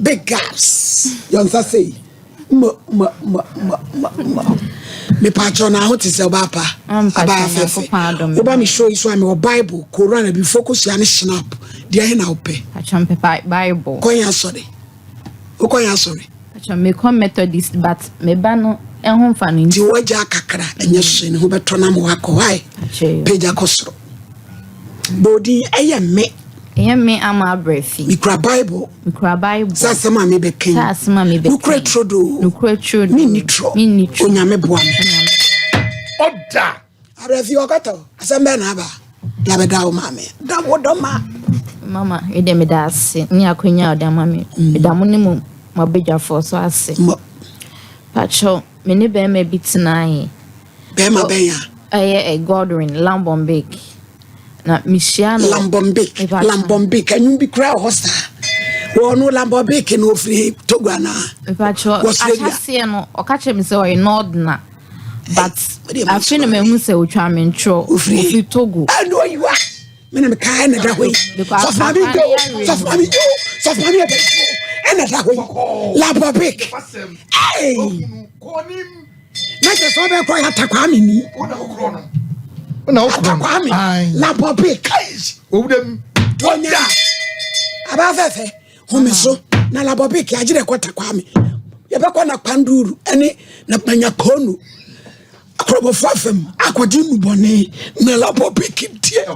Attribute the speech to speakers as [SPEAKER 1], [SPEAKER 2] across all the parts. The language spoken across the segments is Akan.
[SPEAKER 1] Big gaps. Yɔnsa sei. Ma ma ma ma ma ma. Mepaakyɛw na aho te sɛ ɔbaa pa. Abaa fɛfɛ. Woba me show yi so a mewɔ Bible, Koran, abifo kosua ne Schnapp. Deɛ ɛhe na wopɛ?
[SPEAKER 2] Pakyɛ mepɛ Bible.
[SPEAKER 1] Kɔ yɛn asɔre. Wokɔ yɛn asɔre?
[SPEAKER 2] Pakyɛ mekɔ Methodist but me ba no ɛho mfa no
[SPEAKER 1] nti. Nti wagya kakra ɛnyɛ hwee ne ho bɛtɔ na ma wakɔ hɔ ae. Pagya kɔ soro. Bɔ ɛyɛ me.
[SPEAKER 2] Ɛyɛ me ama abrɛ fi.
[SPEAKER 1] Mekura Bible.
[SPEAKER 2] Mekura Bible.
[SPEAKER 1] Sɛ asɛm a mebɛka yi.
[SPEAKER 2] Sɛ asɛm a mebɛka yi.
[SPEAKER 1] Nokorɛ turodoo.
[SPEAKER 2] Nokorɛ turodoo.
[SPEAKER 1] Menni torɔ.
[SPEAKER 2] Menni torɔ.
[SPEAKER 1] Onyame boa me.
[SPEAKER 3] Ɔda.
[SPEAKER 1] Abrɛ fi ɔkɔtɔ. Asɛm bɛn na aba? De abɛda wo maame. Da wo dɔ ma.
[SPEAKER 2] Mama, ɛdeɛ meda ase ne akwanya a ɔde ama me.
[SPEAKER 1] Mm.
[SPEAKER 2] Meda mo ne mo mabadwafoɔ so ase.
[SPEAKER 1] Mo.
[SPEAKER 2] Pakyɛw, me ne bɛrima bi tenaeɛ.
[SPEAKER 1] Bɛrima bɛn a?
[SPEAKER 2] Ɛyɛ Godwin Lambonbek. Na mehyia no.
[SPEAKER 1] Lambonbek, Lambonbek, ɛnwom bi koraa wɔ hɔ saa. Wɔ no Lambonbek no ofiri Togo anaa?
[SPEAKER 2] Mepakyɛw, ahyɛseɛ no ɔka kyerɛ me sɛ ɔyɛ Northerner. But afei na mahu sɛ otwa me ntorɔ. Ofiri Togo.
[SPEAKER 1] Ɛna oyiwa. Me na mekae na da hɔ yi. Sɔfo maame yo, sɔfo maame yo, sɔfo maame yɛ bɛyifo. Ɛna da hɔ yi. Lambonbek. Hey! Na kyerɛ sɛ ɔbɛkɔ yɛ atakwame ni. Atakwame Lambonbek. Onya. Aba fɛfɛ home so na Lambonbek agye dɛ kɔ takwame. Yɛbɛkɔ na kwanduru ɛne na manyakonu. Akorɔbɔfo afam akɔgye nnubɔne na Lambonbek deɛ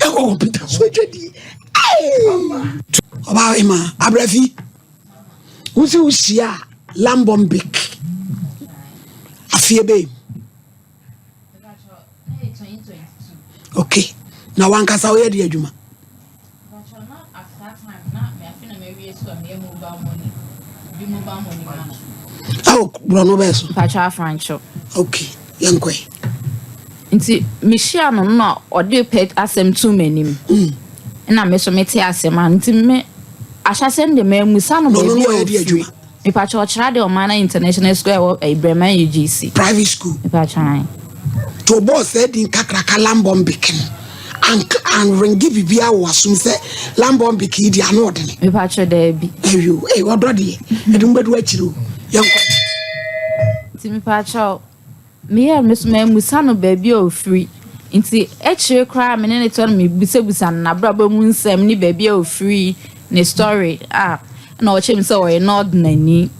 [SPEAKER 1] yɛkɔ kɔmpita so adwadie. Ɔbaa ema abrɛfi. Wosi wohyia Lambonbek afeɛ bɛyi. Okay. Na wankasa woyɛ de adwuma. Awo borɔno bɛɛ so.
[SPEAKER 2] Mpakyɛ afrankyɛw.
[SPEAKER 1] Okay, yɛnkɔe.
[SPEAKER 2] Nti mehyia no na ɔde pɛ asɛm too m'anim. Mm. Na me so mete asɛm a nti me ahyɛsɛm de mamusa no baabi a ɔfiri. Mepakyɛ ɔkyerɛ ade Ɔmana International School a ɛwɔ eh, Breman UGC.
[SPEAKER 1] Private school.
[SPEAKER 2] Mepakyɛ an.
[SPEAKER 1] To bɔɔ saa din kakraka Lambɔmbek no ank anrenge biribiara wɔ w'asom sɛ Lambɔmbek yi deɛ ano ɔdene.
[SPEAKER 2] Mepakyɛ daabi.
[SPEAKER 1] Ayo, ee ɔdɔ deɛ ɛde mo bɛdu akyiri o. Yɛnkɔ.
[SPEAKER 2] Nti mepakyɛ Meyɛɛ me so mammisa no baabi a ɔfiri. Nti akyire koraa me ne no toa no mebusabusa no n'abrabɔ mu nsɛm ne baabi a ɔfiri, ne story a na ɔkyerɛ me sɛ ɔyɛ Northernani.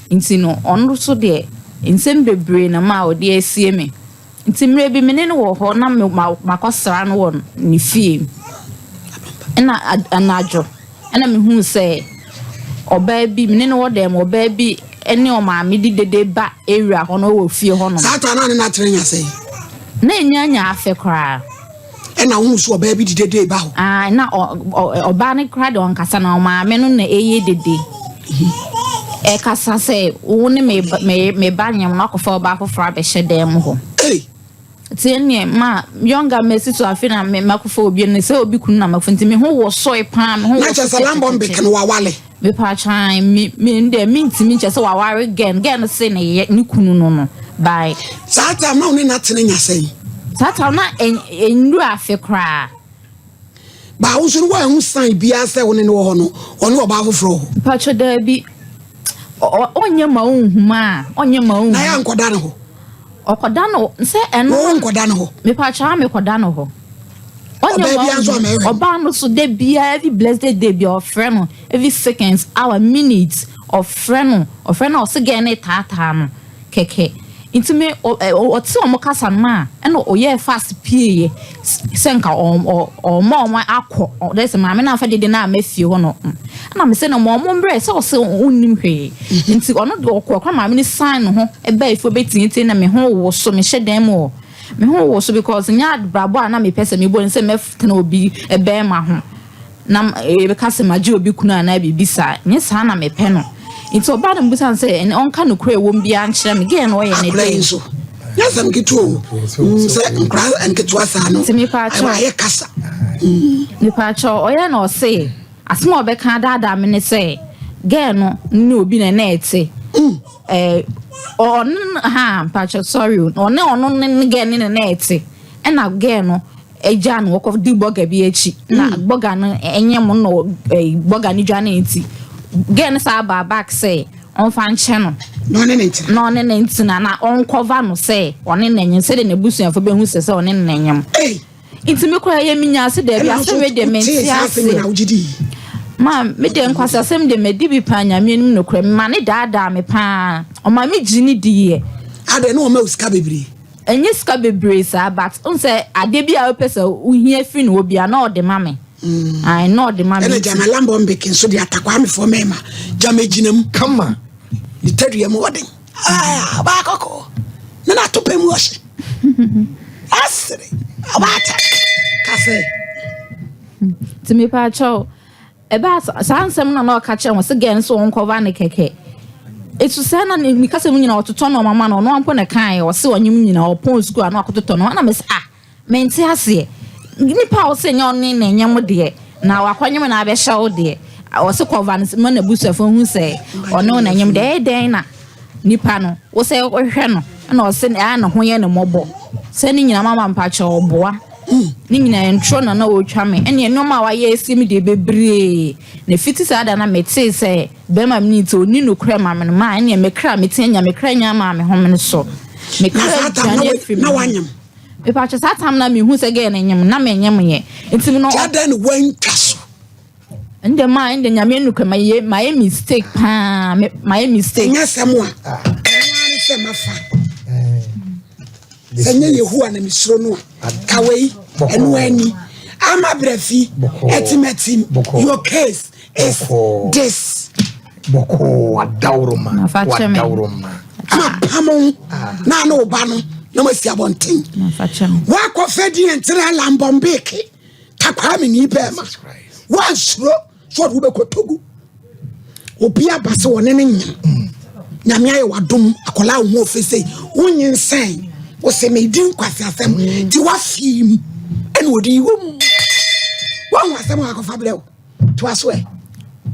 [SPEAKER 2] Nti no ɔno nso deɛ nsɛm bebree na ma ɔde asie me. Nti mmerɛ bi me ne no wɔ hɔ na me makɔsra no wɔ ne fie. Ɛna anadwo Ɛnna mihuu sɛ ɔbaa bi, me ne no wɔ dan mu, ɔbaa bi ne ɔmaame di dede ba area hɔ no wɔ fie hɔnom.
[SPEAKER 1] Saa ta na ne na atena nya sɛn?
[SPEAKER 2] Na enya nya afe koraa.
[SPEAKER 1] Ɛna wohu so ɔbaa bi di dede ba hɔ?
[SPEAKER 2] Ah, na ɔbaa no koraa de ɔnkasa na ɔmaame no na ɛyɛ dede. Ɛkasa sɛ wo ne me me ba nyem no akɔfa ɔbaa foforɔ abɛhyɛ dan mu hɔ.
[SPEAKER 1] Ei!
[SPEAKER 2] Nti ɛneɛ ma younger mesi so afe na me makɔfa obi no sɛ obi kunu na mafo nti me ho wosoe paa me ho
[SPEAKER 1] Na kyerɛ sɛ Lambon Bek no wawale.
[SPEAKER 2] Mepatwan me me deɛ mentumi nkyɛ sɛ waware girl girl no se ne yɛ ne kunu no no by.
[SPEAKER 1] Saa time na wo ne no atena nya sɛn?
[SPEAKER 2] Saa time na ɛnuru afe koraa.
[SPEAKER 1] Ba wo nso no woanhu sign biara sɛ wo ne no wɔ hɔ no ɔne ɔbaa foforɔ wɔ hɔ?
[SPEAKER 2] Mpakyɛ daabi ɔnyɛ ma wonhu ma a ɔnyɛ ma wonhu.
[SPEAKER 1] Na yɛ ankɔda ne hɔ?
[SPEAKER 2] Ɔkɔda no sɛ ɛno.
[SPEAKER 1] Wo nkɔda ne hɔ?
[SPEAKER 2] Mepakyɛ a mekɔda no hɔ.
[SPEAKER 1] Ɔnyɛ ma wonhu
[SPEAKER 2] ɔbaa no so da biara every blessed day bi ɔfrɛ no every seconds hour minutes ɔfrɛ no ɔfrɛ no ɔse gɛn ne taataa no. Kɛkɛ. Nti me ɔte wɔn kasa no a ɛna ɔyɛɛ fast pieeɛ sɛ nka ɔma wɔn akɔ ɔdɛ sɛ maame no amfa dede no amma fie hɔ no ɛna me sɛ no ma wɔn mbrɛ sɛ ɔsɛ ɔnnim hwee nti ɔno deɛ ɔkɔ kora maame no san ne ho ɛbaa efie ɔbɛtiatia na me ho woso mehyɛ dan mu hɔ me ho woso because nyɛ abrabɔ a na mepɛ sɛ mebɔ ne sɛ mɛtena obi bɛrima ho na yɛbɛka sɛ magye obi kunu anaa biribi saa nyɛ saa na mepɛ no nti ɔbaa no mebisa no sɛ ɛnɛ ɔnka nokorɛ ɛwɔ mu biara nkyerɛ me gɛɛ no ɔyɛ ne
[SPEAKER 1] akora yi
[SPEAKER 2] dɛn
[SPEAKER 1] nso nyɛ asɛm ketewa o sɛ nkora nketewa saa no
[SPEAKER 2] nti mepaakyɛw
[SPEAKER 1] ayɛ kasa
[SPEAKER 2] mepaakyɛw ɔyɛ na ɔse asɛm a ɔbɛka adaadaa me ne sɛ gɛɛ no ne obi na ɛna ɛte ɛɛ ɔne ha mpaakyɛw sorry o ɔne ɔno ne gɛɛ ne na ɛte ɛna gɛɛ no Agya no wɔkɔ di bɔga bi akyi na mm. bɔga no ɛnyɛ mo na bɔga no dwane nti Girl no saa baa back sɛ ɔmfa nkyɛ no.
[SPEAKER 1] Na ɔne ne ntena.
[SPEAKER 2] Na ɔne ne ntena na ɔnkɔva no sɛ ɔne no nyem sɛdeɛ n'abusuafo bɛhu sɛ sɛ ɔne no nyem.
[SPEAKER 1] Ei!
[SPEAKER 2] Nti me koraa yɛ menya ase daabi
[SPEAKER 1] Ɛna
[SPEAKER 2] asɛm wei deɛ mente
[SPEAKER 1] wotee saa asɛm yi na
[SPEAKER 2] ase.
[SPEAKER 1] wogye dii?
[SPEAKER 2] Ma me deɛ nkwasiasɛm deɛ madi bi paa Nyame anim nokorɛ mema ne daadaa me paa ɔma me gye ne diiɛ.
[SPEAKER 1] Adɛn na ɔma wo sika bebree?
[SPEAKER 2] Ɛnyɛ sika bebree saa but wohu sɛ adeɛ bi a wopɛ sɛ wohia firi ne hɔ biara na ɔde ma me. Ae na ɔde ma me
[SPEAKER 1] Ɛna
[SPEAKER 2] nti.
[SPEAKER 1] gyama Lambɔmbek nso de atakwamefoɔ mmarima gyama gyina mu.
[SPEAKER 3] Kama.
[SPEAKER 1] Ne tadua mu ɔden. Ah, ɔbaa kɔkɔɔ. Ne na atopɛ mu ɔhye. Asere. Ɔbaa ta. Kasɛ.
[SPEAKER 2] Nti mepaakyɛw ɛbaa saa nsɛm no na ɔka kyerɛ wɔn sɛ gɛn nso wɔnkɔva ne kɛkɛ. Etu saa na ne kasa mu nyinaa ɔtotɔ nneɛma ma no ɔno ampo na kae ɔse ɔnyem nyinaa ɔpɔn sukuu a na wakɔtotɔ nneɛma na mese ah Mente aseɛ. Nipa a ɔse nyɛ ɔne na ɛnyɛ mo deɛ na wakɔnyem na abɛhyɛ wo deɛ ɔse kɔva no ma n'abusuafoɔ hu sɛ ɔne wo na ɛnyem deɛ ɛyɛ dɛn na nipa no wo sɛ wohwɛ no na ɔse ɛa ne ho yɛ ne mmɔbɔ sɛ ne nyina mama mpakyɛ ɔboa ne nyina ntorɔ na na ɔtwa me ɛne nneɛma a wayɛ asi me deɛ bebree na fiti saa da na metee sɛ bɛrima me nti ɔni nokorɛ ma me no ma ɛneɛ me kra mete anya me kra nya maa me ho me so me kra dwane afiri me ho. Mepakyɛ saa time na mehu sɛ girl no nyem na menyem yɛ nti no.
[SPEAKER 1] Ti adɛn na wantwa so.
[SPEAKER 2] Ɛnde ma ɛnde nyame nukura ma yɛ ma yɛ mistake paa ma yɛ mistake.
[SPEAKER 1] Ɛnyɛ asɛm a ɛno ara ne sɛ mafa sɛ nyɛ Yehowa na mesuro no a ka wei ɛno ani ama brɛfi ɛtimatim your case is this.
[SPEAKER 3] Bɔkɔɔ adaworoma wadaworoma.
[SPEAKER 1] Ama pam wo na ne wo ba no na moasi abɔnten. Woakɔfa di nkyerɛ Lambɔmbeke takwaa me ni bɛɛma. Woansuro sɛ ɔde wobɛkɔ Togo. Obi aba sɛ wɔne ne nyem. Mm. Nyame ayɛ wadom akwadaa wo ho ofe sei wonyinsɛn wo sɛ medi nkwasi asɛm mm. nti woafii mu ɛna ɔde yi wɔ mu. Woahu asɛm a akɔfa brɛ wo. Toa so ɛ.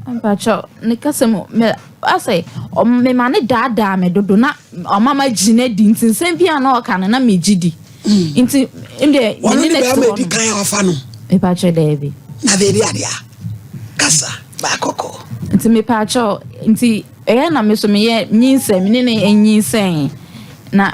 [SPEAKER 2] Mpakyɛw, ne kasa mu, me asɛ mema ne daadaa me dodo na ɔma ma gyina di nti nsɛm bi a na ɔka no na megye di. Mm. Nti ndɛ
[SPEAKER 1] me ne ne te hɔ no. kan a ɔfa no.
[SPEAKER 2] Mepakyɛw daabi.
[SPEAKER 1] Na baabi adeɛ a kasa baakɔkɔ.
[SPEAKER 2] Nti mepakyɛw nti Ɛyɛ na me so meyɛ nyinsɛn, me ne no nyinsɛn. Na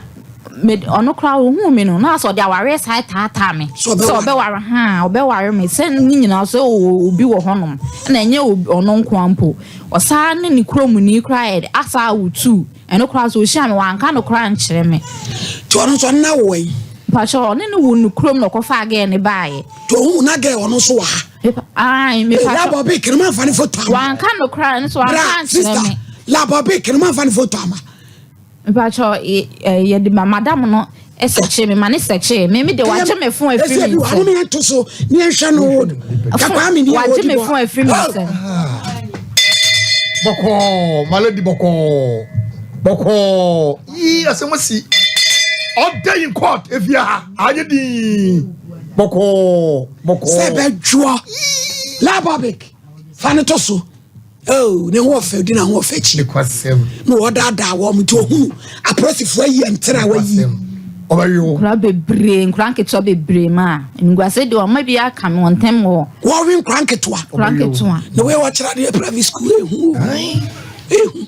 [SPEAKER 2] me ɔno koraa ohuu me no, na asɛ ɔde awareɛ saa taataa me. Sɛ ɔbɛware ha, ɔbɛware me. Sɛ ne nyinaa sɛ obi wɔ hɔnom. Na ɛnyɛ ɔno nko ara mpo. Ɔsaa ne ne kuromni koraa yɛ asa awo tu. Ɛno koraa so ohyia me, wanka no koraa nkyerɛ me.
[SPEAKER 1] Nti ɔno nso ɔno na awo wɔ yi?
[SPEAKER 2] Mpakyɛ ɔne ne wo ne kurom na ɔkɔfaa gɛɛ ne baeɛ.
[SPEAKER 1] Nti ohuu na gɛɛ ɔno nso wɔ ha? Labɔbe kene ma nfa ne foto ama.
[SPEAKER 2] Wanka no koraa nso wanka ankyerɛ me.
[SPEAKER 1] Labɔbe kene ma nfa ne foto ama.
[SPEAKER 2] Mpatsɔ yɛde ma madam no sɛkye me ma ne sɛkye me me de wagye me fon afiri me nsam.
[SPEAKER 1] Ɛsɛ bi yɛn to so ne yɛn hwɛ no kakwaa mi ni ɛwɔ
[SPEAKER 2] di bɔ. Wagye me fon afiri me nsam.
[SPEAKER 3] Bɔkɔɔ malady bɔkɔɔ bɔkɔɔ yii asɛm asi ɔda in court efia ha anyɛ din bɔkɔɔ.
[SPEAKER 1] Sɛ bɛdwoɔ lababik fa no to so oh, ne ho ɔfɛ di na ho ɔfɛ akyi na wɔdaadaa wɔn nti ohunu apolisifoɔ ayi ntere a wayi
[SPEAKER 2] nkura bebree nkura nketewa bebree ma nguase de ɔma bi aka me wɔn ntɛm wɔ
[SPEAKER 1] wɔwe nkura nketewa
[SPEAKER 2] nkura nketewa
[SPEAKER 1] na wɔyɛ wɔkyerɛ adeɛ private school ehu ehu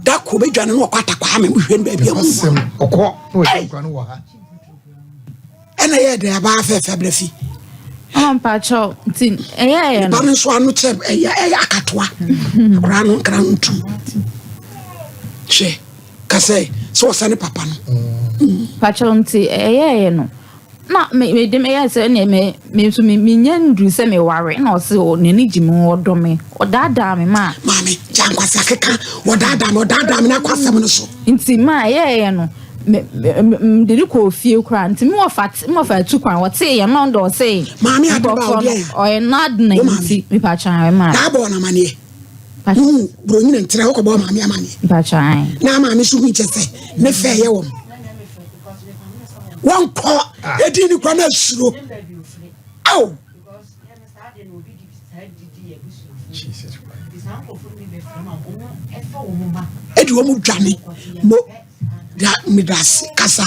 [SPEAKER 1] dako bɛdwane no wɔkɔ atakwaa me wohwɛ no baabi amu
[SPEAKER 3] ɔkɔ na wɔhyɛ nkura no wɔ ha
[SPEAKER 1] Ɛna ɛyɛɛ dɛn abaa fɛɛfɛ abrɛ fi.
[SPEAKER 2] Ɔma mpakyɛw nti ɛyɛ ɛyɛ no.
[SPEAKER 1] Ba no nso ano kyɛ ɛyɛ ɛyɛ akatoa. Akora no nkra no ntum. Hwɛ kasɛ sɛ ɔsɛ ne papa no.
[SPEAKER 2] Mpakyɛw nti ɛyɛ ɛyɛ no. Na me me de me yɛ sɛ ne me me nso me me nya nduru sɛ me ware na ɔse o n'ani gye me ho ɔdɔ me ɔdaadaa me ma.
[SPEAKER 1] Maame gya nkwasi akeka ɔdaadaa me ɔdaadaa me na akɔ asɛm no so.
[SPEAKER 2] Nti ma ɛyɛ ɛyɛ no. Me me mede no kɔɔ fie koraa nti me wɔfa me wɔfa atu kwan wɔtee yɛn na ɔno deɛ ɔsee
[SPEAKER 1] Maame ade ba
[SPEAKER 2] nkurɔfoɔ
[SPEAKER 1] ɔdeɛ
[SPEAKER 2] no
[SPEAKER 1] ya.
[SPEAKER 2] ɔyɛ n'adena
[SPEAKER 1] Wo maame.
[SPEAKER 2] nti mepatwa ayɛ maa
[SPEAKER 1] Na abɔ no amaneɛ. Wohu buronyina ntira wokɔbɔ maame amaneɛ.
[SPEAKER 2] Mpatwa ayɛ.
[SPEAKER 1] Na maame so hu kyɛ sɛ ne fɛ yɛ wɔn. Wɔnkɔ edin ne kura na asuro. Ao. Ɛde wɔn dwane mo. Da medase kasa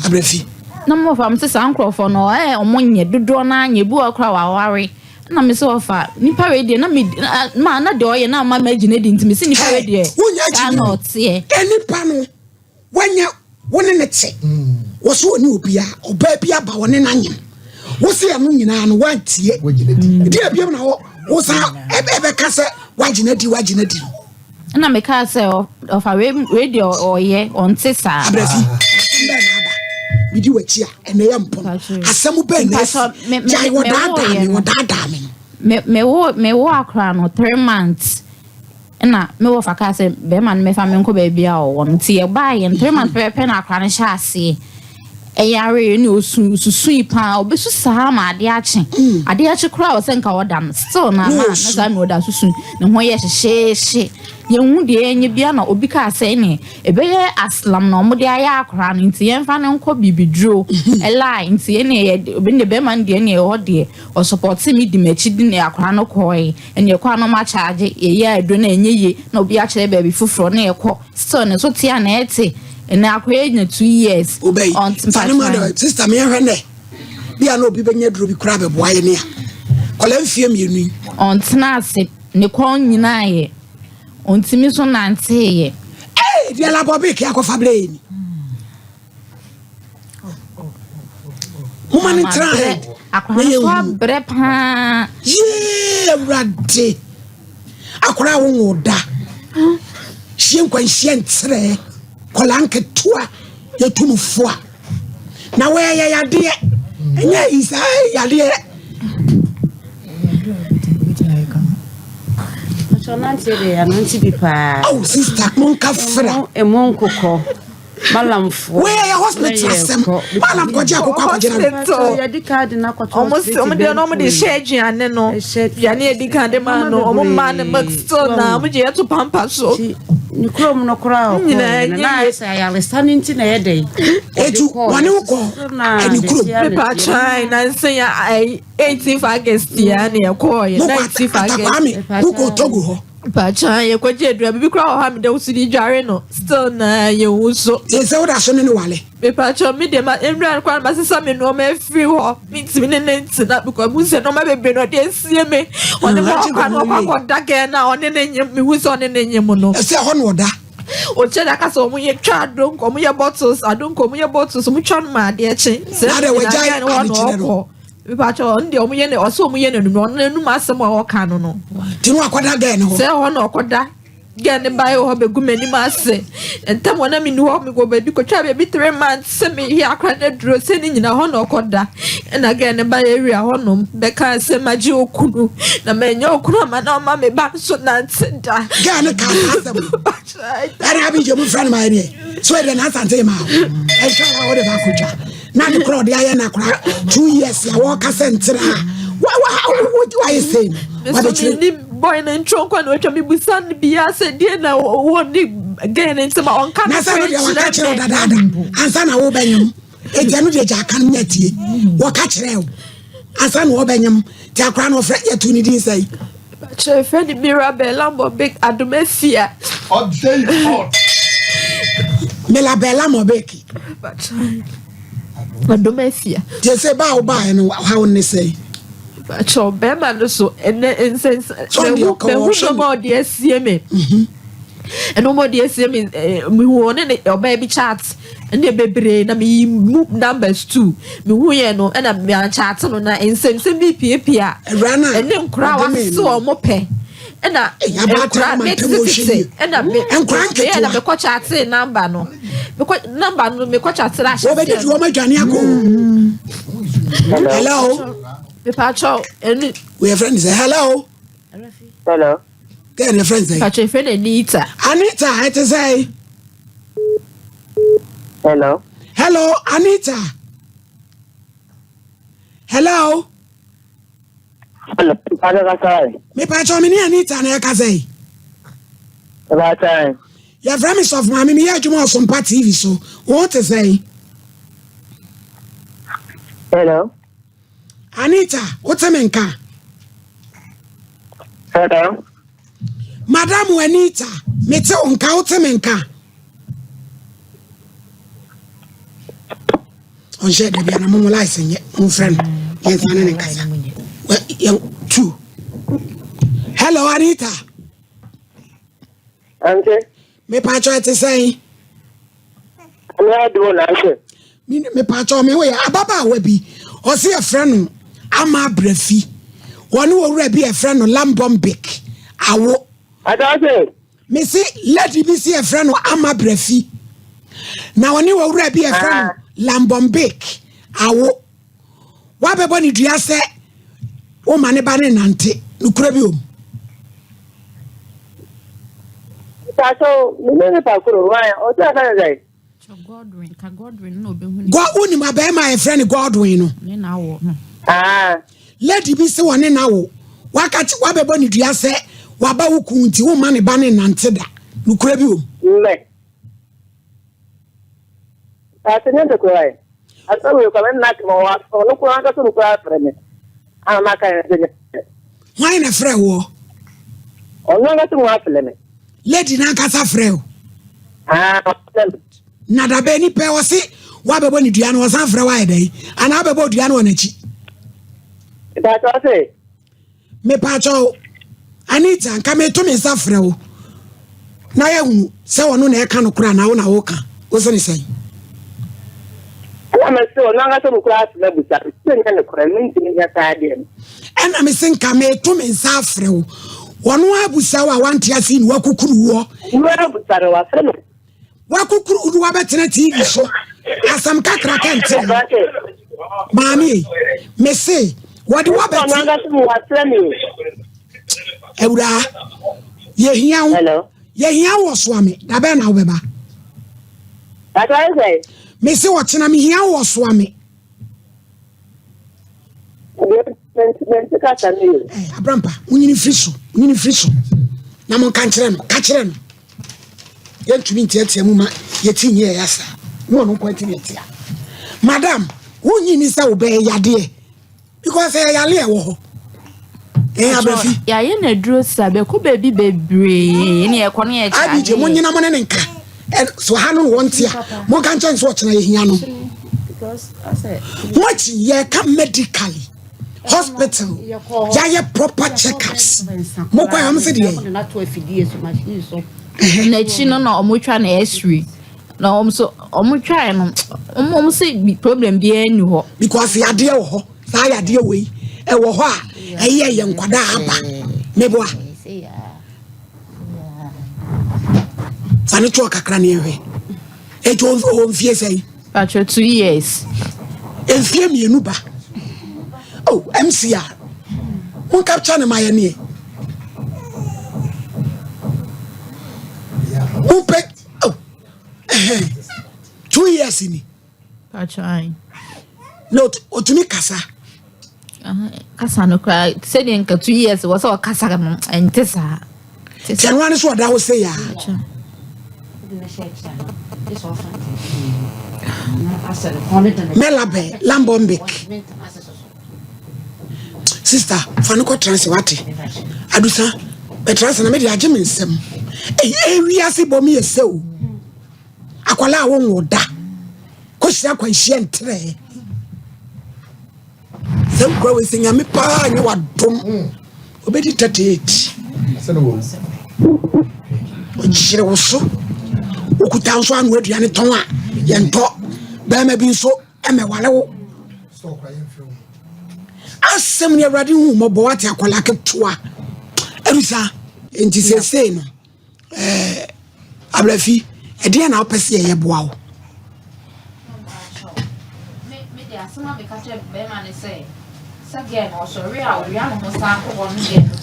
[SPEAKER 1] abrɛfi.
[SPEAKER 2] Na mo fa mo sɛ saa nkurɔfoɔ no ɛ ɔmo nyɛ dodoɔ no ara nyɛ ebi wɔ koraa waware. Na me sɛ ɔfa nipa wei deɛ na me ma na deɛ ɔyɛ na ama ma gyina di nti me sɛ nipa wei deɛ saa na ɔteɛ.
[SPEAKER 1] Nipa no wanya wo ne ne te wɔ so ɔne obia ɔbaa bi aba ɔne no anyem wo se ɛno nyinaa no woantie deɛ biam na wo san ɛbɛka sɛ woagyina di woagyina di.
[SPEAKER 2] Ɛna mekaa sɛ ɔfa wei wei deɛ ɔyɛ ɔnte saa.
[SPEAKER 1] Abrafi asɛm bɛn na aba medi w'akyi a ɛnɛ yɛ mpɔn asɛm bɛn na asi gyae wɔdaadaa me wɔdaadaa me
[SPEAKER 2] no. Mewo mewo akora no 3 months ɛna me wɔfa kaa sɛ bɛrima no mɛfa me nkɔ baabi a ɔwɔ no, nti yɛbaa yɛn 3 months pɛpɛpɛ na akora no hyɛ aseɛ ɛyare ne osu susui paa. Obesu saa ma adeɛ akye, adeɛ akye koraa wɔ sɛ nka ɔda no still na saa mi ɔda susu ne ho yɛ hyehyɛhye. Yɛn ho deɛ ɛnyɛ bia na obi kaa sɛ ne ɛbɛyɛ aslam na ɔmo de ayɛ akora no, nti yɛmfa no nkɔ bibiduro ɛlaa. Nti ɛne yɛ obi ne bɛrima no deɛ ne ɛwɔ deɛ ɔsupɔte mi di m'akyi di ne akora no kɔɛ. Ɛne ɛkɔ anam akyagye yɛyɛ aduro na ɛnyɛ yie na obi akyerɛ baabi foforɔ na yɛkɔ still ne so tea na ɛte ɛnɛ akɔyɛ nya 2 years.
[SPEAKER 1] Wobɛyi fane ma dɛ sister meyɛhwɛ nɛ bia na obi bɛnya duro bi koraa bɛboa yɛ ne a kɔla mfie 2 yi.
[SPEAKER 2] Ɔntena ase, ne kɔn nyinaa yɛ ɔntumi so nanteeɛ.
[SPEAKER 1] Ee, deɛ labɔ ke akɔfa berɛ yɛ ni moma ne ntena head.
[SPEAKER 2] Akwadaa no so abrɛ paa.
[SPEAKER 1] Yee, Awurade, akwadaa a wonwo da hyia nkwanhyia nkyerɛ kɔla nketewa yɛtu no fo a na wɔyɛ yadeɛ ɛnyɛ yi saa yadeɛ.
[SPEAKER 4] Ɔnante de anante bi paa.
[SPEAKER 1] Oh sister, monka fra.
[SPEAKER 4] Emu nkokɔ malamfoɔ.
[SPEAKER 1] Wɔyɛ hospital asɛm malam kɔgye akokɔ akɔgye na.
[SPEAKER 4] Yɛde kaadi na akɔtɔ.
[SPEAKER 5] Ɔmo si ɔmo deɛ na ɔmo de hyɛ aduane no, aduane yɛ di kan de ma no, ɔmo ma ne milk still na ɔmo gye yɛto pampa so.
[SPEAKER 4] Ne kurom no koraa ɔkɔ
[SPEAKER 5] Nyinaa
[SPEAKER 4] no
[SPEAKER 5] nyɛ
[SPEAKER 4] na ayɛ sɛ ayaresa no nti na ɛyɛ dɛ.
[SPEAKER 1] Etu wɔne wo kɔ ɛne kurom.
[SPEAKER 5] Mepa kyan na nsɛn ya ɛyi 18 August ya ne yɛkɔɔ yɛ
[SPEAKER 1] mokɔ
[SPEAKER 5] 19 August.
[SPEAKER 1] Atakwame mokɔ Togo hɔ.
[SPEAKER 5] Mepa kyan yɛkɔgye aduane bibi koraa wɔ hɔ a mede woso de dware no still na yɛwu so.
[SPEAKER 1] Sɛ woda so ne ne wale.
[SPEAKER 5] Mepa kyɛw, me deɛ ma nwura no koraa no masesa me nneɛma afiri hɔ. Mentumi ne ne ntena because mu sɛ nneɛma bebree na ɔde asie me. Ɔne mo ɔkwa no ɔkɔ akɔda gɛn na ɔne ne nyem, mehu sɛ ɔne ne nyem no.
[SPEAKER 1] Ɛsɛ ɛhɔ na ɔda.
[SPEAKER 5] Ɔkyɛ da kasa ɔmo yɛ twa adonko, ɔmo yɛ bottles adonko, ɔmo yɛ bottles, ɔmo twa no ma adeɛ kye. Sɛ
[SPEAKER 1] Na deɛ wɔgyae
[SPEAKER 5] nyinaa gɛn hɔ na
[SPEAKER 1] adekyerɛ no.
[SPEAKER 5] ɔkɔ. Mepa kyɛw, ɔno deɛ ɔmo yɛ ne ɔsɛ ɔmo yɛ n'anum, ɔno n'anum asɛm a ɔka no.
[SPEAKER 1] Nti no akɔda gɛn no hɔ.
[SPEAKER 5] Sɛ ɛhɔ na ɔkɔda, gɛn ne ba yɛ hɔ bɛgu m'anim ase ntɛm wɔ na mi ni hɔ, mi wɔ baabi kɔtwa baabi 3 months sɛ mi yɛ akora ne duro sɛ ne nyina hɔ na ɔkɔda. Ɛna gɛn ne ba yɛ ewia hɔnom bɛka sɛ magye okunu na manya okunu ama na ɔma me ba nso nante da.
[SPEAKER 1] Gɛn no ka saa asɛm ɛna abigye mu frɛ no ma yɛ deɛ so ɛdeɛ n'asante ma wo ɛhwɛ a wode baako twa na ne korɔ ɔde ayɛ no akora 2 years a wɔka sɛ ntena a wayɛ sei no.
[SPEAKER 5] Nso
[SPEAKER 1] wabɛkyerɛ.
[SPEAKER 5] Mi ni boy ne ntwɔn kwan na watwa mi busa no bia sɛ deɛ na wɔ ne gɛn ne ntɛm a ɔnka
[SPEAKER 1] na
[SPEAKER 5] no
[SPEAKER 1] sɛ no deɛ waka kyerɛ wo dadaada ansa na wobɛnyam ɛnti ɛno deɛ gya aka no nya tie wɔka kyerɛ wo ansa na wɔbɛnyam nti akora no ɔfrɛ yɛto ne din sɛi.
[SPEAKER 5] Kyerɛ fɛ ne Mirabel Lamɔbek Adomafia.
[SPEAKER 3] Ɔde yi hot.
[SPEAKER 1] Mirabel Mɔbeki.
[SPEAKER 5] Adomafia.
[SPEAKER 1] Nti sɛ baa wo baeɛ no haw ne sɛi.
[SPEAKER 5] Kyerɛ bɛrima no so ɛnɛ nsɛnsɛn
[SPEAKER 1] Sɛ ɔde ɔka
[SPEAKER 5] mehu
[SPEAKER 1] ɔhwɛ
[SPEAKER 5] nneɛma a ɔde asie me, ɛnneɛma a ɔde asie me, mehu ɔne ne ɔbaa bi chat ɛne bebree na meyi mu numbers two mehu yɛ no ɛna meanchat no na nsɛmsɛm bi piapia.
[SPEAKER 1] Awura no a
[SPEAKER 5] ɛne nkora a
[SPEAKER 1] ɔde me
[SPEAKER 5] wasese
[SPEAKER 1] no.
[SPEAKER 5] wɔn pɛ ɛna
[SPEAKER 1] Ei, abaatan
[SPEAKER 5] nkora
[SPEAKER 1] ma
[SPEAKER 5] me
[SPEAKER 1] ntam ɔhwɛ
[SPEAKER 5] tete
[SPEAKER 1] yie.
[SPEAKER 5] ɛna me
[SPEAKER 1] Nkora
[SPEAKER 5] meyɛ na
[SPEAKER 1] nketewa.
[SPEAKER 5] mekɔ chat number no, mekɔ number no mekɔ chat no ahyɛ.
[SPEAKER 1] Wɔbɛdidi wɔm adwane akɔ. Hello.
[SPEAKER 5] Mepakyɛw ɛne.
[SPEAKER 1] Woyɛ friend sɛ hello.
[SPEAKER 6] Hello.
[SPEAKER 1] Gɛn ne friend sɛ.
[SPEAKER 5] Pakyɛ fɛ na Anita.
[SPEAKER 1] Anita, ɛte sɛ.
[SPEAKER 6] Hello.
[SPEAKER 1] Hello Anita, hello.
[SPEAKER 6] Hello. Hello, Kasai.
[SPEAKER 1] Mepakyɛw, me ne Anita na ɛka sɛ.
[SPEAKER 6] Kasai.
[SPEAKER 1] Yɛfrɛ me Sɔfo Maame, meyɛ adwuma Ɔsompa TV so. Wo te sɛ?
[SPEAKER 6] Hello.
[SPEAKER 1] Anita, wote me nka?
[SPEAKER 6] Hello.
[SPEAKER 1] Madam Anita, mete wo nka, wote me nka? Ɔnhyɛ dabi ana momo lice nyɛ momfrɛ no yɛnsa ne ne nkasa. Yɛn two. Hello Anita.
[SPEAKER 6] Ante.
[SPEAKER 1] Mepatwɔ ɛte sɛn?
[SPEAKER 6] Ɛne aduro na ante.
[SPEAKER 1] Mepatwɔ me ho yɛ ababaawa bi ɔse yɛfrɛ no Ama Abrafi wɔne owura bi yɛfrɛ no Lambɔmbik awo.
[SPEAKER 6] Ate.
[SPEAKER 1] Mese lady bi se yɛfrɛ no Ama Abrafi na ɔne owura bi yɛfrɛ no ah. Lambɔmbik awo. Woabɛbɔ ne dua sɛ woma ne ba ne nante nokorɛ bi wɔ mu. Wonim abɛɛma a yɛfrɛ no Godwin no? Lady bi se wɔne na wo waka wabɛbɔ ne dua sɛ waba wo kun nti woma ne ba ne nante da nokorɛ bi wɔ mu.
[SPEAKER 6] Ase nyɛ nokorɛ ɛ. Asɛm wei koraa me nna ma ɔno koraa ankasa no koraa frɛ me a maka yɛn sɛ nyɛ.
[SPEAKER 1] Hwan na frɛ woɔ?
[SPEAKER 6] Ɔno ankasa mu afrɛ me.
[SPEAKER 1] Lady no ankasa frɛ wo?
[SPEAKER 6] Ah, ɔfrɛ me.
[SPEAKER 1] Na dabɛ nipa ɔse wabɛbɔ ne dua no ɔsan frɛ wo ayɛ dɛn? Anaa wabɛbɔ dua no wɔ n'akyi?
[SPEAKER 6] Mpakyɛ ɔse.
[SPEAKER 1] Mepaakyɛw, Anita, nka meto me nsa frɛ wo na yɛahunu sɛ ɔno na ɛka nokorɛ anaa wo na woka. Wo se ne sɛn?
[SPEAKER 6] Ɛna mese ɔno ankasa mu koraa asɛm abusa me sɛ nyɛ nokorɛ, mentumi nyɛ saa adeɛ no.
[SPEAKER 1] Ɛna mese nka meto me nsa afrɛ wo. Ɔno abusa wo a wante ase na wakukuru woɔ.
[SPEAKER 6] Ɔno abusa me, wafrɛ me.
[SPEAKER 1] Wakukuru no wabɛtena TV so asɛm kakraka nti no maame mese wɔde wabɛte awuraa yɛhia wo yɛhia wo wɔ soa me da bɛn na wobɛba mese ɔkyena mehia wo wɔ soa me Abrampa, monyini mfiri so, monyini mfiri so na monka nkyerɛ no, ka kyerɛ no. Yɛntumi nteatea mu ma yɛti nyɛ ɛyɛ saa. Ne ɔno nko ntumi ntea. Madam, wonyi ni sɛ wobɛyɛ yadeɛ because ɛyɛ yale ɛwɔ hɔ. Ɛyɛ abrafi.
[SPEAKER 2] Yɛayɛ no aduro sa bɛkɔ baabi bebree ne yɛkɔ ne yɛkyɛ
[SPEAKER 1] adeɛ. Abigye, monyina mo ne ne nka. So ha no na wɔnte a, monka nkyɛn sɛ ɔkyena yɛhia no. Moakyi yɛka medically hospital yɛayɛ proper checkups mokɔ a wɔn sɛ deɛ.
[SPEAKER 2] N'akyi no na wɔtwa no x-ray na wɔn nso wɔtwae no wɔn sɛ problem biara nni hɔ.
[SPEAKER 1] Because yadeɛ wɔ hɔ saa yadeɛ wei ɛwɔ hɔ a ɛyɛ yɛ nkwadaa aba meboa. Fa ne toɔ kakra ne yɛhwɛ. Eti ɔwɔ mfie sɛn?
[SPEAKER 2] Patro 2 years.
[SPEAKER 1] Mfie 2 ba. Oh, MCR. Mon capture ne ma yɛ neɛ. Mon pɛ oh. 2 years ni.
[SPEAKER 2] Patro ayi.
[SPEAKER 1] Na otumi kasa.
[SPEAKER 2] Kasa no koraa sɛdeɛ nka 2 years wɔ sɛ ɔkasa no ɛnte saa.
[SPEAKER 1] Kyɛnwa no so ɔda hɔ sɛ yaa. Mɛlabɛ Lambɔmbek. Sister, fa no kɔ transe wate. Adusa, bɛtra na mede agye me nsɛm. Eyi ewiase bɔ me yɛ sɛ o. Akwalaa a wonwo da. Kɔhyia akwanhyia ntrɛ. Sɛ nkura wei sɛ nyame paa nyɛ wadom. Obɛdi 38. Ɔkyerɛ wo so. Wokuta nso ano aduane tɔn a yɛntɔ. Bɛrima bi nso ɛmɛwale wo. Asɛm ne Awurade hu mmɔbɔ wate akwalaa ketewa. Adusa, nti seesei no Abrafi, ɛdeɛn na wopɛ sɛ yɛyɛ boa wo?
[SPEAKER 2] Me de asɛm a meka kyerɛ bɛrima ne sɛ sɛ gɛɛ no ɔsɔre a owia ne ho san kɔ hɔ no gɛɛ no kɔ.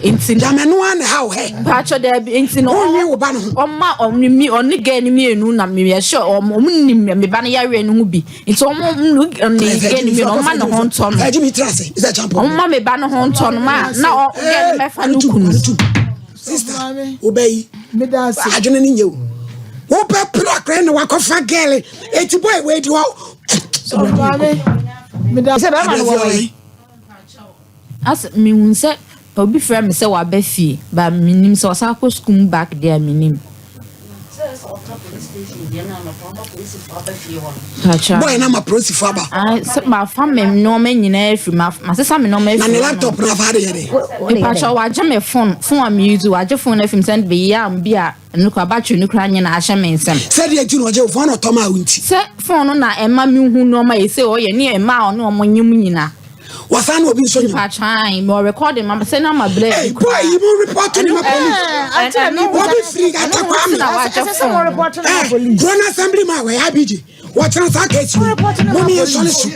[SPEAKER 2] Nti
[SPEAKER 1] Dame no ara na ɛha wo hɛ.
[SPEAKER 2] Mpatsɔ daabi nti no.
[SPEAKER 1] Wonwe wo ba no ho.
[SPEAKER 2] Ɔma ɔne mi ɔne gɛɛ no mmienu na mi yɛ sure ɔmo ɔmo nim me ba no yareɛ no ho bi nti ɔmo ɔne gɛɛ no mmienu ɔmo ma ne ho ntɔ no.
[SPEAKER 1] Ɛgye mi tira ase sɛ champion.
[SPEAKER 2] Ɔmo ma me ba no ho ntɔ no ma na ɔ gɛɛ no mɛfa no kunu.
[SPEAKER 1] Sister wobɛyi adwene no nyɛ o wobɛ pere akora na wakɔfa gɛɛle eti boy wei di hɔ.
[SPEAKER 4] Sɛ bɛrima no wɔ yi.
[SPEAKER 2] As mehu sɛ obi frɛ me sɛ waba fie ba menim sɛ ɔsan kɔ sukuu mu back deɛ a menim.
[SPEAKER 1] Boy na ma polisifoɔ aba.
[SPEAKER 2] Ah, sɛ mafa me nneɛma nyinaa afiri ma masesa me nneɛma afiri.
[SPEAKER 1] Na ne laptop na afa de yɛ dɛ.
[SPEAKER 2] Mepakyɛ wagye me phone phone a me use wagye phone afiri me sɛ bɛyɛ a bi a ɛno kora battery no kora nyɛ na ahyɛ me nsam.
[SPEAKER 1] Sɛdeɛ nti na ɔgye wo phone na ɔtɔ maa wo nti.
[SPEAKER 2] Sɛ phone no na ɛma me hu nneɛma yɛ sɛ ɔyɛ ne ɛma a ɔne ɔmo nyem nyina.
[SPEAKER 1] Wasan na obi nso nyim.
[SPEAKER 2] Mepakyɛ me wɔ recording ma sɛ na ma blɛ
[SPEAKER 1] bi kora. Boy yi mo report ne ma police. Obi firi Atakwa me. Kuro no assembly ma wɔyɛ abigye. Wɔkyerɛ saa case yi. Mo mi yɛ sɔre so.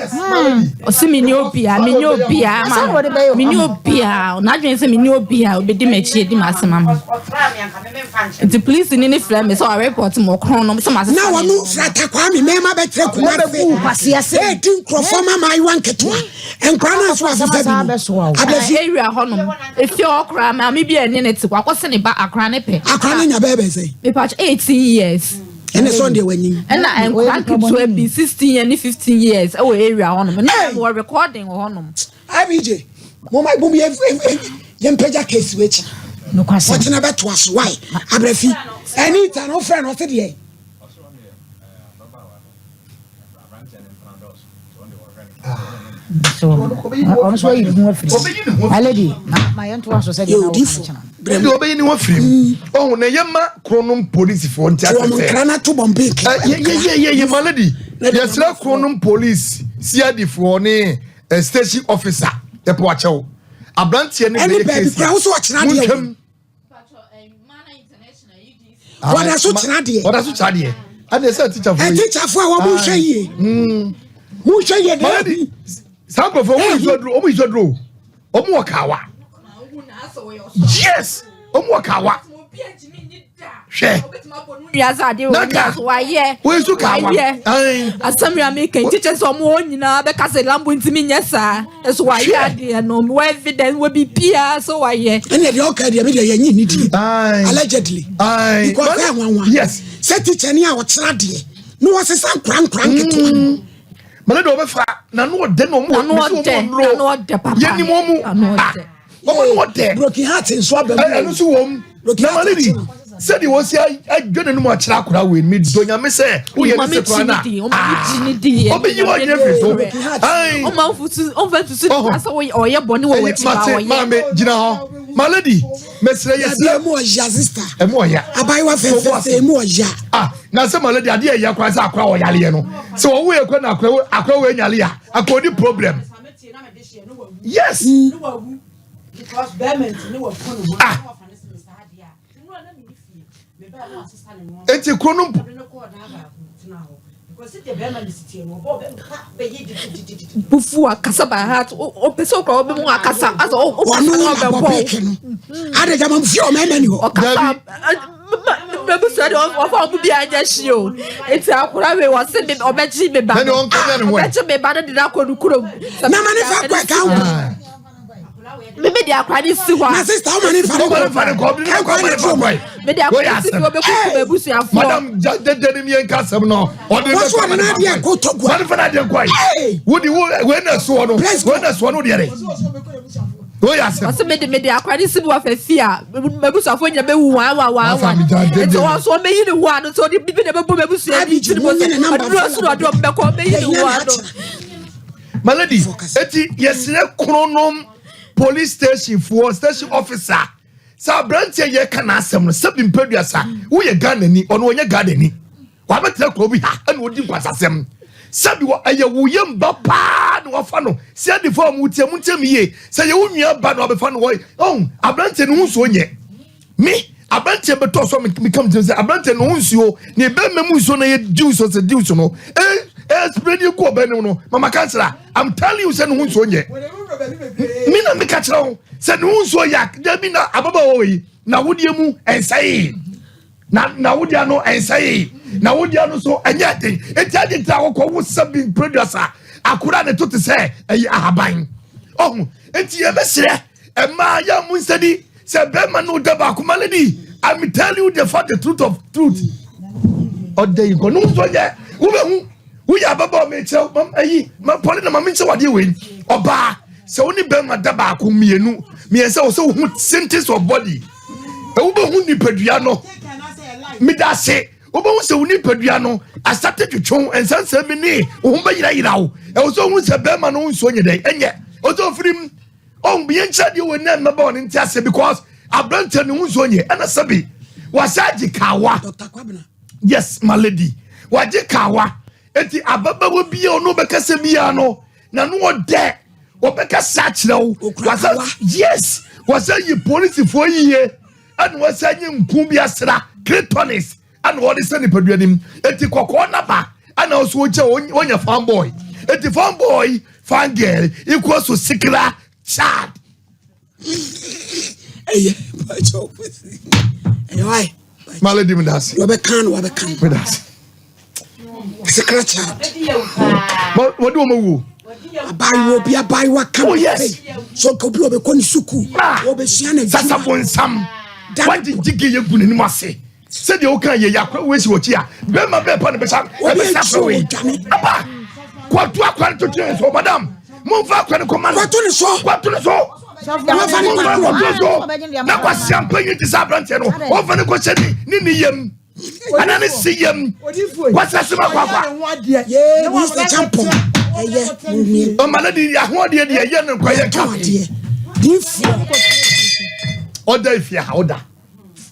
[SPEAKER 2] Ɔsi mi ni obia mi ni obia ma mi ni obia n'adwene sɛ mi ni obia obedi m'akyi edi m'asɛm ama. Nti police ni ne frɛ mi sɛ ɔre report mo ɔkron no sɛ ma sesa.
[SPEAKER 1] Na wɔn firi Atakwa me mɛɛma bɛkyerɛ Kumase. Edi nkurɔfoɔ ma maayewa nketewa. Nkora no nso afefa bi mu.
[SPEAKER 2] Abɛfi. Area hɔnom. Efie hɔ koraa maame bi a ɛne ne te wakɔse ne ba akora ne pɛ.
[SPEAKER 1] Akora no nya bɛyɛ bɛn sɛn?
[SPEAKER 2] Mepakyɛ 18 years.
[SPEAKER 1] Ɛne sɔn deɛ wanyin.
[SPEAKER 2] Ɛna nkora nketewa bi 16 years ne 15 years ɛwɔ area hɔnom. Ne wɔ recording wɔ hɔnom.
[SPEAKER 1] IBJ, mo ma mo yɛ yɛ mpagya case wɔ akyi. Ɔkyena bɛtoa so why? Abrɛfi. Anita no wofrɛ no ɔse deɛ.
[SPEAKER 3] Ɔbɛyi ne ho afiri mu ɔhu na ɛyɛ ma kronom polisifoɔ nti asɛ sɛ yɛyɛyɛyɛ ma lady yɛsrɛ kronom police siadifoɔ ne eh, station officer yɛpɛ wakyɛw aberanteɛ ne bɛyɛ kesi montwam
[SPEAKER 1] wɔda so kyerɛ adeɛ
[SPEAKER 3] wɔda so kyerɛ adeɛ ɛna ɛsɛ tikyafoɔ yi
[SPEAKER 1] tikyafoɔ a wɔn hwɛ yie mo hwɛ yie
[SPEAKER 3] de saa nkurɔfoɔ wɔn yi so aduro wɔn yi so aduro wɔn wɔ kawa yes wɔn wɔ kawa hwɛ
[SPEAKER 5] naka
[SPEAKER 3] wɔn nso kawa
[SPEAKER 5] asɛm yɛ ameka nti kyɛ sɛ ɔmo wɔn nyinaa bɛka sɛ lambo ntumi nyɛ saa ɛso wayɛ adeɛ no wɔ evidence wɔ biribiara so wayɛ.
[SPEAKER 1] ɛnna deɛ ɔka deɛ mi deɛ yɛn nyi ni di allegedly because ɛ nwanwa
[SPEAKER 3] yes
[SPEAKER 1] sɛ teacher ni a ɔkyerɛ adeɛ na wɔsesa nkora nkora nketewa.
[SPEAKER 3] Mm. mɛlɛ de ɔbɛfa na no ɔdɛ na ɔmo
[SPEAKER 5] wɔ
[SPEAKER 3] ɔmo nnuro yɛn ni mo mu ah ɔmo no ɔdɛ
[SPEAKER 1] broken heart nso aba mu
[SPEAKER 3] ɛno nso wɔ mu na mɛlɛ di sɛdeɛ wɔsi adwa n'anum akyerɛ akora wei mi dɔ nyame sɛ woyɛ ne sɛ kora na ɔbɛyi wɔ adwene firi so
[SPEAKER 5] ɔyɛ bɔne wɔ w'akyi ba ɔyɛ
[SPEAKER 3] maame gyina hɔ my lady mɛsrɛ yɛ sɛ
[SPEAKER 1] ɛmu ɔya sista
[SPEAKER 3] ɛmu ɔya
[SPEAKER 1] abayewa fɛfɛɛfɛ ɛmu ɔya
[SPEAKER 3] ah na sɛ my lady adeɛ ɛyɛ kora sɛ akora ɔyaleɛ no sɛ ɔwo yɛ kora na akora akora wɔ anyale a akora ɔdi problem yes mm. ah eti kuro no
[SPEAKER 5] bufu akasa by heart ɔpɛ sɛ ɔkura ɔbɛ mu akasa asɛ
[SPEAKER 1] ɔno na bɔ peke no ade gyama fi ɔma ɛma ni hɔ
[SPEAKER 5] ɔkasa mɛbusua de ɔfa ɔmo bi anya hyi o eti akora wei wɔsi mi ɔbɛgye mi ba no ɔbɛgye mi ba no de n'akɔ ne kurom
[SPEAKER 1] na ma ne fa kɔ ɛka ho
[SPEAKER 5] mímí di akora ne si hɔ a.
[SPEAKER 1] na sista ọmọ ne nfa ne
[SPEAKER 3] kɔ ọmọ ne kɔ ọmọ ne kɔ ọmọ ne kɔ
[SPEAKER 5] mi di akora ne si hɔ bɛ kuku bɛ busuafoɔ.
[SPEAKER 3] madam dede ni miɛ nka sɛm nɔ ɔde
[SPEAKER 1] bɛ kɔ ɔde n'adeɛ kɔ tɔ gua
[SPEAKER 3] ɔde fana adeɛ kɔ yi wodi wo wei na soɔ no wei na soɔ no deɛ de o yà sɛm.
[SPEAKER 5] ɔsɛ mi di mi di akora ne si mi wɔ fɛ fi a mɛbusuafoɔ nyina bɛ wu waa waa waa waa nti wɔn so ɔmɛyi ne ho ano nti ɔde bibi na ɛbɛbɔ mɛbusua bi ti ne mo sɛ ɔde bi ɔso na ɔde ɔmo bɛkɔ ɔmɛyi ne ho ano.
[SPEAKER 3] My lady, eti yɛsrɛ kronom police station foɔ station officer sɛ aberanteɛ yɛ ka n'asɛm no sɛbi mpɛduasa woyɛ Ghana ni ɔno ɔnyɛ Ghana ni wabɛtena kuro bi ha ɛna ɔdi nkwasasɛm sɛbi wɔ ɛyɛ wo yam ba paa na wafa no sɛ adifoɔ a mo tie mo ntie mi yie sɛ yɛ wo nua ba na wabɛfa no wɔ ɔn aberanteɛ no ho nsuo nyɛ Me, aberanteɛ bɛtɔ so a meka me tirim sɛ aberanteɛ no ho nsuo ne bɛrima mu nsuo na yɛ juice sɛ juice no ɛspray de gu ɔbɛn no no mama kansira i'm telling you sɛ ne ho nsuo nyɛ me na meka kyerɛ wo sɛ ne ho nsuo yɛ dabi na ababaawa yi na wodeɛ mu ɛnsɛe na na wodeɛ no ɛnsɛe na wodeɛ no so ɛnyɛ den eti adi nti akɔkɔ wo sɛ bi producer akora ne to te sɛ ɛyɛ ahaban ɔho eti yɛbɛsrɛ Ɛmaa yɛ mo nsɛdi sɛ bɛrima no da baako ma lady. I'm telling you the fact, the truth of truth. Ɔda yi nkɔ no nso yɛ wobɛhu woyɛ ababaawa mekyerɛ mam ayi ma pɔle na ma menkyɛ wadeɛ wei ɔbaa sɛ wo ne bɛrima da baako mmienu mmiɛnsa wɔ sɛ wohu symptoms of body wobɛhu nipadua no meda ase. Wobɛhu sɛ wo nipadua no asate twetwe nsansɛm bi ne wo ho bɛyerayera wo. Ɛwɔ sɛ wohu sɛ bɛrima no ho nsuo nyɛ dɛn ɛnyɛ. Ɛwɔ sɛ ofiri mu. Ɔn yɛn nkyerɛ deɛ wɔ nna mmɛbɔ ne nte ase because aberanteɛ ne ho nsuo nyɛ ɛna sɛbi wasa agye kawa. Yes, my lady. Wagye kawa. Eti ababawa bi a ɔno bɛkasa biara no na no ɔdɛ ɔbɛkasa akyerɛ wo. Wasa yes wasa yi polisifoɔ yie. Ɛna wɔsan nye nku bi asra clitoris ɛna wɔde sɛ nipadua nim eti kɔkɔɔ naba ɛna ɔso ɔkyɛ ɔnyɛ fan boy eti fan boy fan girl equals to sikra child.
[SPEAKER 1] Ɛyɛ bàjẹ́ ɛyɛ wae.
[SPEAKER 3] Maale di mi da ase.
[SPEAKER 1] Wɔbɛka no wɔbɛka no.
[SPEAKER 3] Mi da ase.
[SPEAKER 1] Sikra child.
[SPEAKER 3] Wɔde wɔn awu.
[SPEAKER 1] Abaayewa obi abaayewa kama.
[SPEAKER 3] Oh yes.
[SPEAKER 1] So nka obi ɔbɛkɔ ne sukuu.
[SPEAKER 3] Ah.
[SPEAKER 1] Ɔbɛsua na
[SPEAKER 3] Sasa bonsam. Wagye gyige yɛ gu n'anim ase. Sɛdeɛ woka yɛ yɛ akora wei si wɔkyi a bɛrima bɛɛ pa ne bɛsa ɛbɛsa akora wei. Aba kɔto akora no to twene so madam. Momfa akora no kɔma no.
[SPEAKER 1] Kɔto ne so.
[SPEAKER 3] Kɔto ne so.
[SPEAKER 1] Momfa ne
[SPEAKER 3] Momfa
[SPEAKER 1] kɔto
[SPEAKER 3] kɔto so. Na kwasi ampanyin te sɛ aberanteɛ no. Wɔmfa ne kɔhyɛ ne ne yam. Ana ne si yam. Kwasi asɛm akɔ akwa.
[SPEAKER 1] Yee Mr. Champon. Ɛyɛ mumie.
[SPEAKER 3] Ɔma no de ahoɔdeɛ deɛ ɛyɛ no nkwa yɛ nka.
[SPEAKER 1] Diifoɔ.
[SPEAKER 3] Ɔda efie ha ɔda.